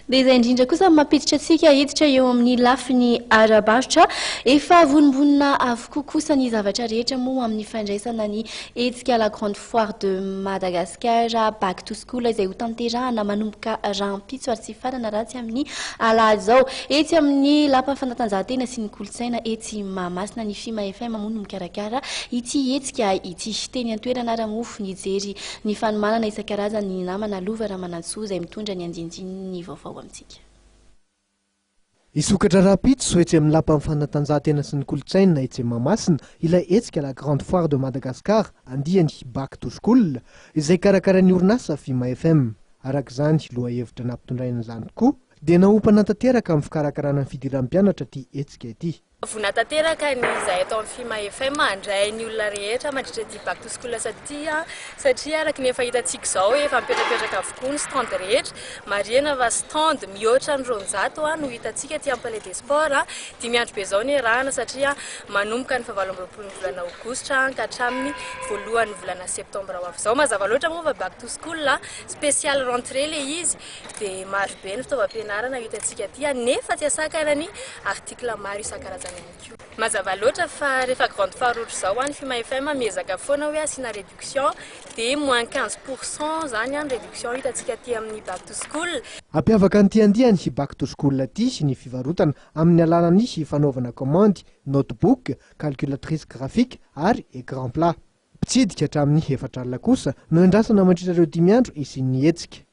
Dia izay indrindra kosa mampiditra antsika hiditra eo amin'ny lafiny ara-barotra. Efa vonombonona avokoa kosa ny zavatra rehetra moa amin'ny fandraisana ny hetsika La Grande Foire de Madagascar Back to School izay hotanterahana manomboka rahampitso ary tsy hifarana raha tsy amin'ny alahady izao. Etsy amin'ny Lapan'ny fanatanjahantena sy ny kolontsaina etsy Mahamasina ny Fima FM moa no mikarakara ity hetsika ity. Teny an-toerana ary moa nijery ny fanomanana isan-karazany ny namana Lova Ramanantsoa izay mitondra ny andindinin'ny vaovao amintsika. Hisokatra rahampitso etsy amin'ny Lapan'ny fanatanjahantena sy ny kolontsaina etsy Mahamasina ilay hetsika La Grande Foire de Madagascar andiany Back to School izay karakarain'ny orinasa Fima FM. Araka izany lohahevitra nampitondraina izany tokoa dia naompana tanteraka amin'ny fikarakarana ny fidiran'ny mpianatra ity hetsika ity. Vonona tanteraka ny izahay ato amin'ny Fima FM handray ny olona rehetra mandritra ity Back to School ity satria araka ny efa hitantsika izao efa mipetrapetraka avokoa ny stand rehetra. Marihina fa stand mihoatra ny 200 no hitantsika aty amin'ny Palais des Sports. 5 andro be izao ny iarahana satria manomboka ny fahavalo amby roapolo ny volana aogositra ka hatramin'ny voalohan'ny volana septambra ho avy izao. Mazava loatra moa fa Back to School spécial rentrée ilay izy. Dia maro be ny fitaovam-pianarana hitantsika aty nefa tsy asakana ny article maro isan-karazany ihany koa. Mazava loatra fa rehefa grande foire ohatr'izao ny Fima FM miezaka foana hoe asiana réduction dia moins 15 pour cent izany ny réduction hitantsika aty amin'ny Back to School. Hampiavaka an'ity andiany Back to School ity ny fivarotana amin'ny alalan'ny fanaovana kaomandy, notebook, calculatrice graphique ary écran plat. Mpitsidika hatramin'ny 40 kosa no andrasana mandritra ireo 5 andro hisian'ny hetsika.